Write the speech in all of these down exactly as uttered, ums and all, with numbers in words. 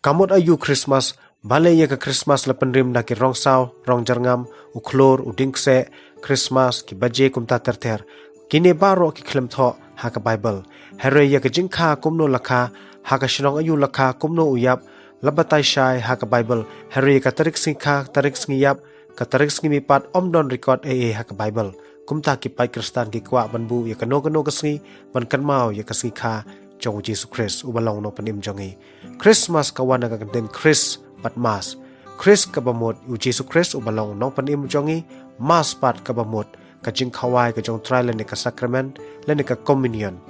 Ka mut aïu Christmas? Balei ïa ka Christmas la pynrim da ki rong saw, rong jyrngam, u khlur, u dieng kseh Christmas, ki baje kumta ter ter? Kine baroh ki khlem thoh ha ka Baibl. Hynrei ïa ka jingkha kumno la kha, ha ka shnong aïu la kha, kumno u ïap, la batai shai ha ka Baibl. Hynrei ïa ka tarik sngi kha, tarik sngi ïap, ka tarik sngi mihpat, ym don record ei ei ha ka Baibl. Kumta ki paid Khristan ki kwah ban buh ïa kano kano ka sngi ban kynmaw ïa ka sngi kha jong u Jisu Khrist uba long u nongpynim jong ngi. Christmas ka wan na ka kyntien Chris bad Mass. Chris kaba mut u Jisu Khrist uba long u nongpynim jong ngi, Mass pat kaba mut ka jingkhawai ka jong u Trai lane ka sakrament lane ka communion.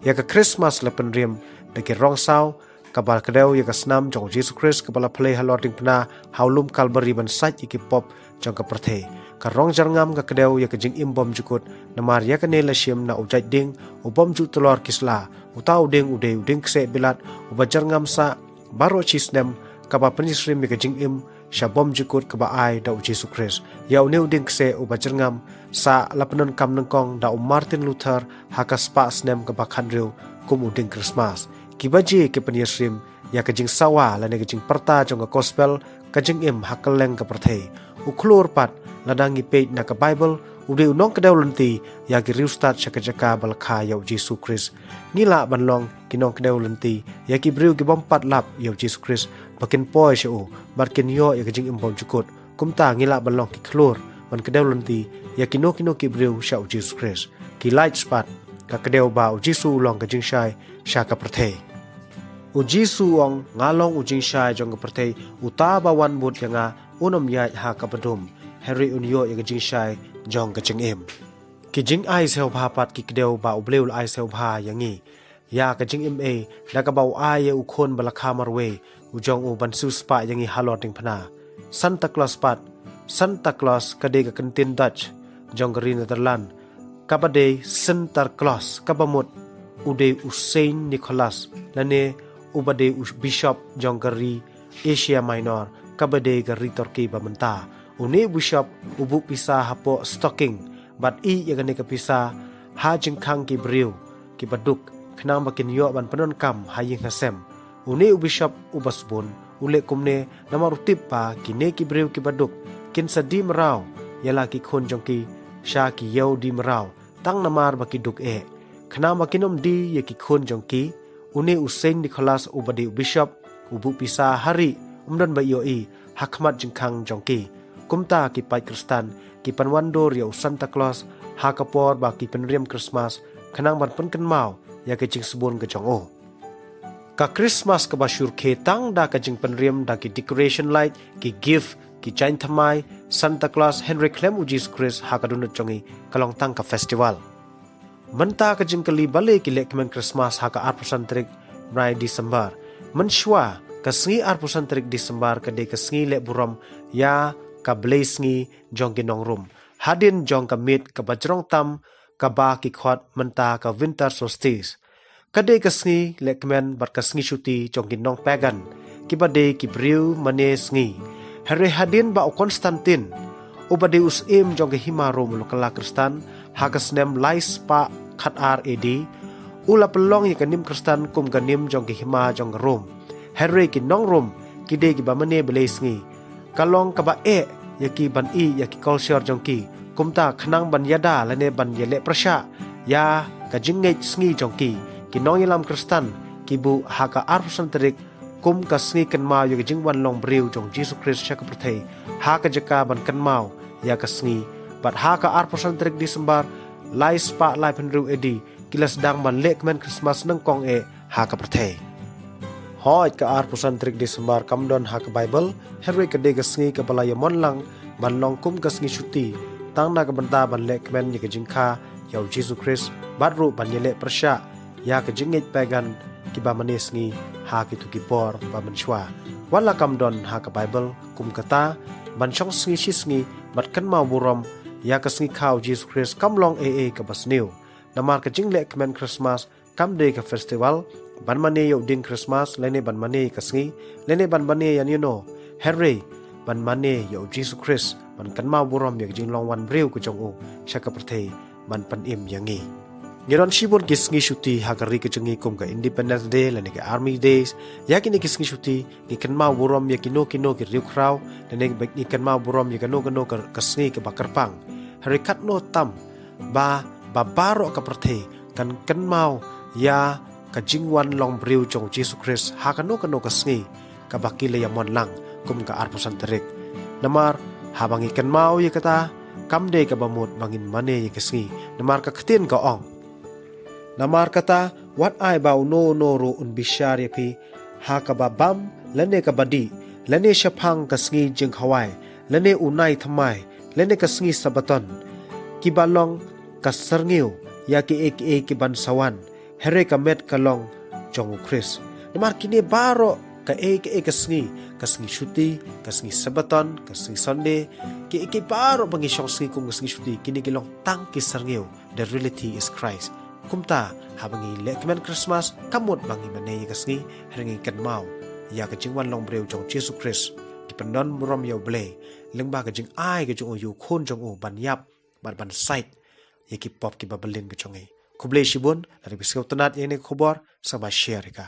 Ïa ka Christmas la pynrim da ki rong saw, kaba kdew ïa ka snam jong u Jisu Khrist kaba la plie halor diengphna ha u lum Kalbari ban sait ïa ki pop jong ka pyrthei. Ka rong jyrngam ka kdew ïa ka jingim bymjukut, namar ïa kane la shim na u jait dieng u bym ju tlor ki sla. Uta u dieng u dei u dieng kseh bilat uba jyrngam sah baroh shi snem, kaba pynïasyriem ïa ka jingim sha bymjukut kaba ai da u Jisu Khrist. Ïa une u dieng kseh uba jyrngam sah la pyndonkam nyngkong da u Martin Luther ha ka spah snem kaba khathynriew kum u dieng Christmas. Ki baje ki pynïasyriem ïa ka jingsawa lane ka jingpyrta jong ka gospel, ka jingim ha kylleng ka pyrthei. U khlur pat, lada ngi peit na ka Baibl, u dei u nongkdew lynti ïa ki riewstad sha ka jaka ba la kha ïa u Jisu Khrist. Ngi lah ban long ki nongkdew lynti ïa ki briew ki bym pat lap ïa u Jisu Khrist ba kin poi sha u bad kin ïoh ïa ka jingim bymjukut. Kumta ngi lah ban long ki khlur ban kdew lynti ïa kino kino ki briew sha u Jisu Khrist. Ki lights pat, ka kdew ba u Jisu u long ka jingshai sha ka pyrthei. U Jisu u ong, nga long u jingshai jong ka pyrthei, uta ba wan bud ïa nga un ym ïaid ha kaba dum, hynrei un ïoh ïa ka jingshai jong ka jingim. Ki jingai sngewbha pat ki kdew ba U Blei u la ai sngewbha ïa ngi. Ïa ka jingim ei, da kaba u ai ïa u khun ba la kha marwei u jong u ban siewspah ïa ngi halor diengphna. Santa Claus pat, Santa Claus ka dei ka kyntien Dutch jong ka ri Netherlands, kaba dei Sinterklaas, kaba mut u dei u Saint Nicholas, lane uba dei u bishop jong ka ri Asia Minor, kaba dei ka ri Turkey ba mynta. Une u bishop u buh pisa hapoh stocking bad ïeh ïa kane ka pisa ha jingkhang ki briew kiba duk, khnang ba kin ïoh ban pyndonkam ha ïing ha sem. Une u bishop uba sbun u leh kumne namar u tip ba kine ki briew kiba duk kin sa die mraw ïa la ki khun jong ki sha ki ïew die mraw, tang namar ba ki duk eh. Khnang ba kin ym die ïa ki khun jong ki, une u Saint Nicholas uba dei u bishop u buh pisa ha rieh, ym don ba ïohi ha khmat jingkhang jong ki. Kumta ki paid Khristan ki pynwandur ïa u Santa Claus ha ka por ba ki pynriam Christmas, khnang ban pynkynmaw ïa ka jingsbun ka jong u. Ka Christmas kaba syrkhei tang da ka jingpynriam da ki decoration light, ki gift, ki jaiñ thymmai, Santa Claus, hynrei khlem u Jisu Khrist ha ka dohnud jong ngi, ka long tang ka festival. Mynta ka jingkylli, balei ki lehkmen Christmas ha ka arphew san tarik bnai December? Mynshuwa, ka sngi arphew san tarik December ka dei ka sngi leh burom ïa ka blei sngi jong ki nongrum, hadien jong ka miet kaba jrong tam kaba ki khot mynta ka winter solstice. Ka dei ka sngi lehkmen bad ka sngi shuti jong ki nongpagan kiba dei ki briew mane sngi. Hynrei hadien ba u Constantine, uba dei u syiem jong ka hima Rom, u la kylla Khristan ha ka snem lai spah khatar A D, u la pynlong ïa ka niam Khristan kum ka niam jong ka hima jong ka Rom. Hynrei ki nong Rom ki dei kiba mane blei sngi. Ka long kaba eh ïa ki ban ïeh ïa ki culture jong ki. Kumta khnang ban ïada lane ban ïaleh pyrshah ïa ka jingngeit sngi jong ki, ki nongïalam Khristan ki buh ha ka arphew san tarik kum ka sngi kynmaw ïa ka jingwan long briew jong Jisu Khrist sha ka pyrthei, ha ka jaka ban kynmaw ïa ka sngi. Bad ha ka arphew san tarik December lai spah laiphew hynriew A D, ki la sdang ban lehkmen Christmas nyngkong eh ha ka pyrthei. Hooid, ka arphew san tarik December kam don ha ka Baibl, hynrei ka dei ka sngi kaba la ïamon lang ban long kum ka sngi shuti, tang na ka bynta ban lehkmen ïa ka jingkha ïa u Jisu Khrist, bad ruh ban ïaleh pyrshah ïa ka jingngeit pagan kiba mane sngi ha kito ki por ba mynshuwa. Wat la kam don ha ka Baibl kum kata, ban shong sngi shi sngi bad kynmaw burom ïa ka sngi kha u Jisu Khrist kam long ei ei kaba sniew. Namar ka jinglehkmen Christmas kam dei ka festival ban mane ïa u dieng Christmas, lane ban mane ïa ka sngi, lane ban mane ïa ïano, hynrei ban mane ïa u Jisu Khrist, ban kynmaw burom ïa ka jinglong wan briew ka jong u sha ka pyrthei ban pynim ïa ngi. Ngi don shibun ki sngi shuti ha ka ri ka jong ngi, kum ka Independence Day lane ka Army Days. Ïa kine ki sngi shuti ngi kynmaw burom ïa kino kino ki riewkhraw, lane ngi kynmaw burom ïa kano kano ka, ka sngi kaba kyrpang. Hynrei katno tam ba, ba baroh ka pyrthei kan kynmaw ïa ka jingwan long briew jong u Jisu Khrist ha kano kano ka sngi kaba ki la ïa mon lang, kum ka arphew san tarik. Namar haba ngi kynmaw ïa kata, kam dei kaba mut ba ngin mane ïa ka sngi. Namar ka ktien ka ong: Namar kata, wat ai ba uno uno ruh un bishar ïa phi ha kaba bam lane kaba dih, lane shaphang ka sngi jingkhawai, lane u nai thymmai, lane ka sngi Sabbaton, kiba long ka syrngiew ïa kiei kiei kiban sa wan, hynrei ka met ka long jong u Khrist. Namar kine baroh, kaei kaei ka sngi, ka sngi shuti, ka sngi Sabbaton, ka sngi Sunday, kiei kiei baroh ba ngi shong sngi kum ka sngi shuti, kine ki long tang ki syrngiew. The reality is Christ. Kumta, haba ngi leh kmen Christmas, kam mut ba ngi mane ïa ka sngi, hynrei ngi kynmaw ïa ka jingwan long briew jong u Jisu Khrist. Ngi pyndonburom ïa U Blei lyngba ka jingai ka jong u ïa u Khun jong u ban ïap bad ban sait ïa ki pop kiba byllien ka jong ngi. Khublei shibun, lada phi sngewtynnat ïa kane ka khubor, sa ba share ïa ka.